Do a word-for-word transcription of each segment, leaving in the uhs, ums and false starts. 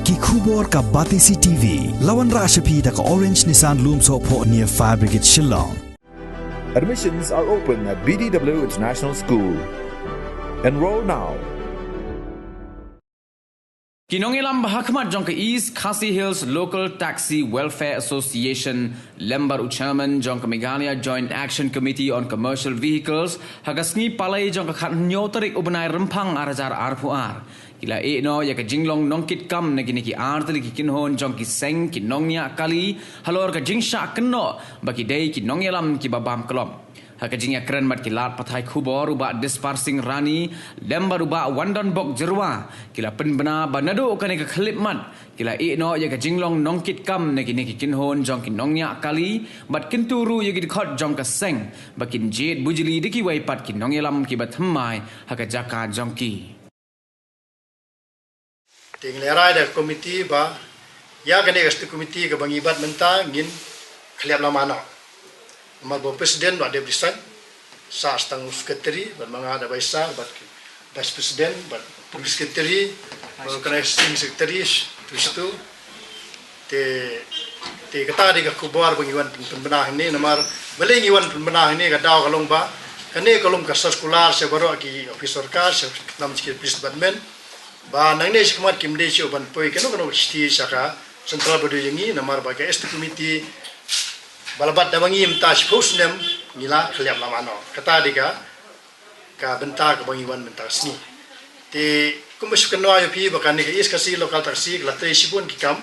Ki khubor ka Batesi T V. La wanrah sha phi da ka Orange Nissan Lumsohphoh near Fire Brigade Shillong. Admissions are open at B D W International School. Enroll now. Ki nongïalam ba hakhmat jong ka East Khasi Hills Local Taxi Welfare Association, lem bad u chairman jong ka Meghalaya Joint Action Committee on Commercial Vehicles, ha ka sngi Palei jong ka khathynñiew tarik u bnai Rymphang ar hajar arphew ar, ki la ïeh noh ïa ka jinglong nongkit kam na kine ki artylli ki kynhun jong ki seng ki nongñiah kali halor ka jingshah kynnoh ba ki dei ki nongïalam kiba bam klop. Ha ka jingïakren bad ki lad pathai khubor, u Bah Dispar Singh Rani lem bad u Bah Wandonbok Jyrwa, ki la pynbna ba naduh kane ka khyllipmat ki la ïeh noh ïa ka jinglong nongkit kam na kine ki kynhun jong ki nongñiah kali, bad kyntu ruh ïa ki dkhot jong ka seng ba kin jied bujli da kiwei pat ki nongïalam kiba thymmai ha ka jaka jong ki. Te ngi la rai da ka komiti ba ïa kane ka stu komiti kaba ngi bat mynta ngin khliap lama noh. Namar ba u president ba dep resign, sa tang u secretary, bad ma nga da bai sa, bad vice president, bad secretary, bad organizing secretary, tu stu. Te te kata dei ka khubor ba ngi wan pynbna hangne, namar balei ngi wan pynbna hangne, ka daw ka long ba kane ka long ka circular sha baroh ki office sorkar, sha nam ki police department. Ba nangne shakhmat kim dei shuh ban poi kano kano ka shithi sha ka central body jong ngi, namar ba ka stu committee ba la bat da ba ngi mynta shiphew snem ngi la khliap lama noh. Kata dei ka ka bynta kaba ngi wan mynta ka sngi. Te kumba shu kynnoh ïa phi ba kane ka East Khasi Local Taxi ka la trei shibun ki kam.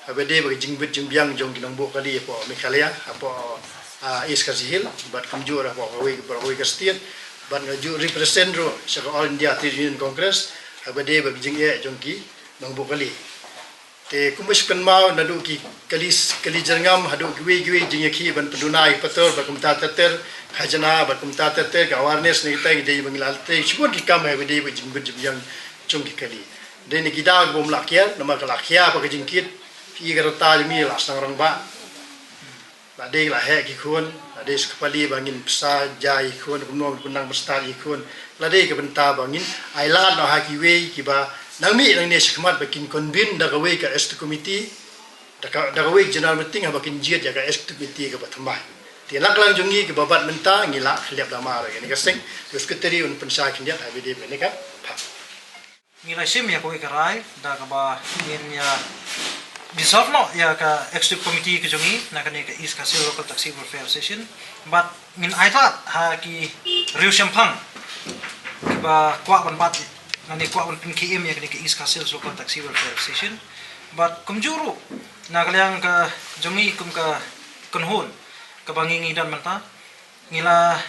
Haba dei ba ka jingbit jingbiang jong ki nongbuh kali hapoh Meghalaya, hapoh East Khasi Hills, bad kumjuh hapoh kawei ka state, bad nga ju represent ruh sha ka All India Trade Union Congress haba dei ba ka jingeh jong ki nongbuh kali. Te kumba shu kynmaw naduh ki kali kali jyrngam haduh kiwei kiwei jingïakhih ban pynduna ïa ki patrol bad kumta ter ter, khajna bad kumta ter ter, ka awareness ne kita, ngi dei ba ngi la trei shibun ki kam haba dei ba jingbit jingbiang jong ki kali. Dei na ki daw ki bym lah kiar, namar ka la khia ba ka jingkit, ki ka rta jong ngi la sdang rangbah. La dei la heh ki khun, la dei sha kpali ba ngin pynsa ja ïa ki khun, kumno ban pynang pynstad ïa ki khun. La dei ka bynta ba ngin ai lad noh ha kiwei kiba nang mih nangne shakhmat ba kin convene da kawei ka executive committee, da ka da kawei general meeting haba kin jied ïa ka executive committee kaba thymmai. Te na ka liang jong ngi kiba bat mynta ngi la khliap lama ruh ïa kane ka seng, u secretary un pynshai khyndiat ha ba dei ba kane ka phang. Ngi la shim ïa kawei ka rai da kaba ngin ïa dissolve noh ïa ka executive committee ka jong ngi na kane ka East Khasi Hills Local Taxi Welfare Association. Bad ngin ailad ha ki riew shemphang kiba kwah ban bat, lane kwah ban pynkhie im ïa kane ka East Khasi Hills Local Taxi Welfare Association. Bad kumjuh ruh na ka liang ka jong ngi kum ka kynhun kaba ngi ngi don mynta, ngi la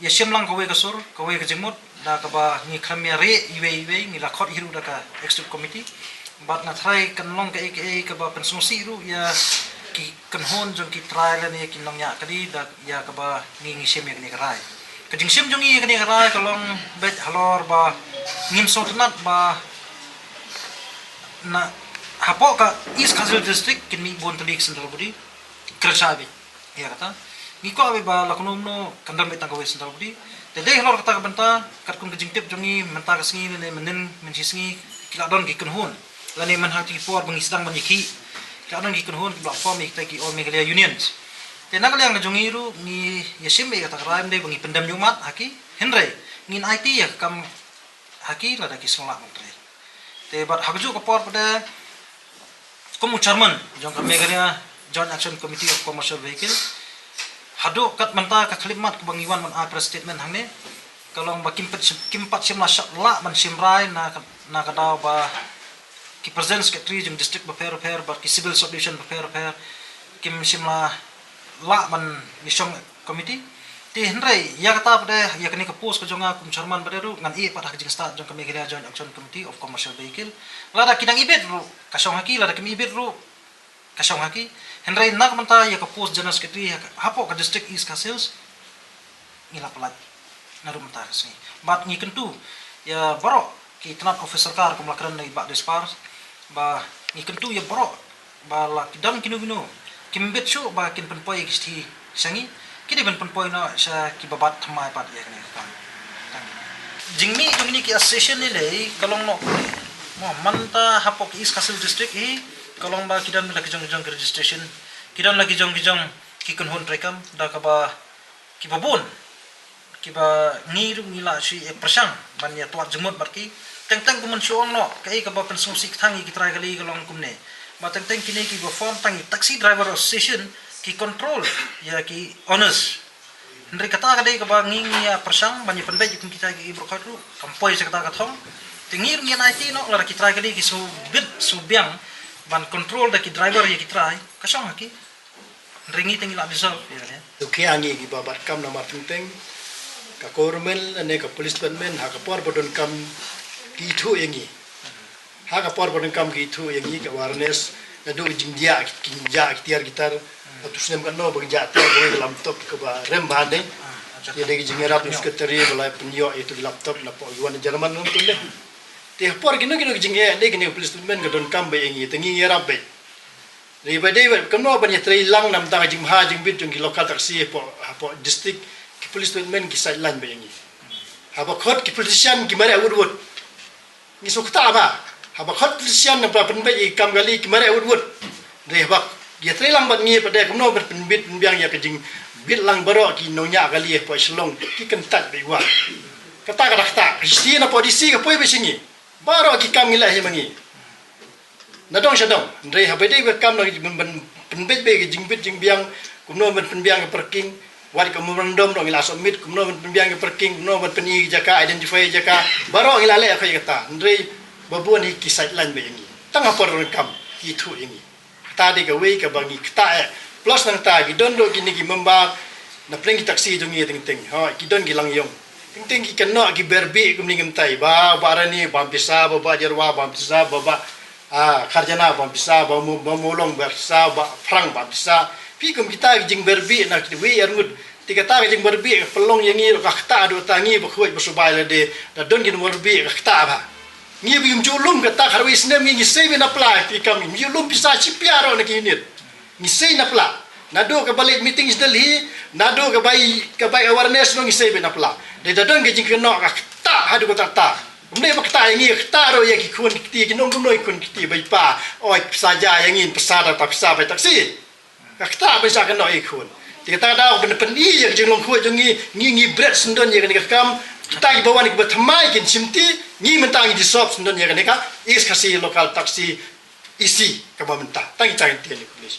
ïa shim lang kawei ka sur, kawei ka jingmut da kaba ngi khlem ïa rieh iwei iwei, ngi la khot hi ruh da ka executive committee. Bad nga tharai kan long kaei kaei kaba pynsngewsih ruh ïa ki kynhun jong ki trai lane ïa ki nongñiah kali da ïa kaba ngi ngi shim ïa kane ka rai. Ka jingshim jong ngi ïa kane ka rai ka long beit halor ba ngim sngewtynnat ba na hapoh ka East Khasi Hills District kin mih bun tylli ki central body. Kren shai beit ïa kata. Ngi kwah beit ba la kumno kumno kan don beit tang kawei central body. Te dei halor kata ka bynta katkum ka jingtip jong ngi mynta ka sngi lane mynnin mynshisngi ki la don ki kynhun lane mynha ki por ba ngi sdang ban ïakhih ki la don ki kynhun kiba la form ïa kita ki All Meghalaya Unions. Te na ka liang ka jong ngi ruh ngi ïa shim beit ïa kata ka rai, ym dei ba ngi pyndem ñiuhmat ha ki, hynrei ngin aiti ïa ka kam ha ki lada ki sngewlah ban trei. Te bad ha kajuh ka por pat de kum u chairman jong ka Meghalaya Joint Action Committee of Commercial Vehicle, haduh kat mynta ka khyllipmat kaba ngi wan ban ai press statement hangne ka long ba kim pat shim, kim pat shym la shah lah ban shim rai na ka, na ka daw ba ki president secretary jong district bapher bapher bad ki civil subdivision bapher bapher kim shym la lah ban ïashong committee. Te hynrei ïa kata pat de, ïa kane ka post ka jong nga kum chairman pat de ruh ngan ïeh pat ha ka jingstad jong ka Meghalaya Joint Action Committee of Commercial Vehicle. Lada ki dang ibit ruh ka shong ha ki, lada kim ibit ruh ka shong ha ki. Hynrei na ka bynta ïa ka post general secretary ha ka, hapoh ka district East Khasi Hills, ngi la pyllait naduh mynta ka sngi. Bad ngi kyntu ïa baroh ki tnat office sorkar kum la kren na i Bah Dispar, ba ngi kyntu ïa baroh ba la ki don kino kino kim bit shuh ba kin pynpoi ïa ki shithi sha ngi, ki dei ban pynpoi noh sha kiba bat thymmai pat ïa kane ka kam. Jingmih jong kine ki association lei lei ka long noh Mo, mynta hapoh ki East Khasi Hills District hi ka long ba ki don la ki jong ki jong ki registration, ki don la ki jong ki jong ki kynhun treikam da kaba kiba bun kiba ngi ruh ngi la shu ïa pyrshang ban ïa tuat jingmut bad ki. Teng teng kumne shu ong noh kaei kaba pynsngewsih tang ïa ki trai kali ka long kumne. Ba teng teng kine kiba form tang ïa Taxi Driver Association ki control ïa ki owners. Hynrei kata ka dei kaba ngi ngi ïa pyrshang ban ïa pynbeit ïa kum kita ki briew khot ruh kam poi sha kata ka thong. Te ngi ruh ngi ïa aiti noh lada ki trai kali ki shu bit shu biang ban control da ki driver ïa ki trai ka shong ha ki. Hynrei ngi te ngi la dissolve ïa kane. To ki ngi kiba bat kam namar teng teng ka government ne ka police department ha ka por ba donkam ki ithuh ïa ngi. Ha ka por ba donkam ki ithuh ïa ngi ka awareness naduh ki jingjia ki jingjia ki tiar ki tar. Atu snem ka no ba ki jia tiar ba ki laptop kaba rem ba ne. Ïa dei ki jingïarap na secretary ba la pynïoh ïa tu laptop na pok yuan German nong tu ne. Te ha por kino kino ki jingeh ne kino police department ka donkam ba ïa ngi te ngi ïarap ba. Dei ba dei ba kumno ban ïa trei lang namar ka jingbha jingbit jong ki local taxi hapoh hapoh district ki police department ki sideline ba ïa ngi. Haba khot ki politician ki mareh wut wut. Ngi sngewthuh ba haba khot politician namar pynbeit ïa ki kam kali ki mareh wut wut. Dei haba ïa trei lang bad ngi pat dei kumno ban pynbit pynbiang ïa ka jingbit lang baroh ki nongñiah kali hapoh Shillong ki kyntait ba ïa wa. Kata ka dak ta. Shisien hapoh D C ka poi ba shisien ngi. Baroh ki kam ngi la hi ma ngi. Na dong sha dong, hynrei haba dei ba kam na ki ban pynbeit ba ka jingbit jingbiang, kumno ban pynbiang ka parking, wat ka memorandum dong ngi la submit, kumno ban pynbiang ka parking, kumno ban pyni ka jaka, identify ka jaka, baroh ngi la leh ka kata, hynrei ba bun hi ki sideline ba ïa ngi. Tang ha por donkam, ki ithuh ïa ngi. Kata dei kawei kaba ngi ktah eh. Plus nangta ki don ruh kine ki member na pdeng ki taxi jong ngi teng teng. Ho, ki don ki lang ïong. Teng teng ki kynnoh ki berbi kumne ngim tai. Ba, ba rani bam pisa, ba, ba jarwa bam pisa, ba, ba, ah, kharjana bam pisa, ba mu, ba mulong bam pisa, ba phrang bam pisa. Phi kum kita ki jingberbi na kiwei arngut. Te kata ka jingberbi ka pynlong ïa ngi ruh ka ktah haduh ta ngi ba khuid ba subai lade. Da don ki berbi ka ktah ba. Ngi ba ym ju lum kata kharwei snem ngi ngi sei beit na pla ki kam ngi ym ju lum pisa shi pia ruh na ki unit. Ngi sei na pla. Naduh kaba leit meeting sdel hi, naduh kaba ïa kaba ïa awareness ruh ngi sei beit na pla. Dei da don ka jingkynnoh ka ktah haduh kata ta. Ym dei ba ktah ïa ngi ktah ruh ïa ki khun ki kti ki nong kumno ki khun ki kti ba ïa pa. Oi pisa ja ïa ngi pisa da ta pisa ba taxi. Ka ktah ba sa ka noh ïa khun. Te kata ka daw ban pyni ïa ka jinglong khuid jong ngi, ngi ngi bret syndon ïa kane ka kam. Kita kiba wan kiba thymmai kin shim ti, ngi mynta ngi dissolve syndon ïa kane ka East Khasi Local Taxi E C kaba mynta. Tang kita ngi tian ïa ka police.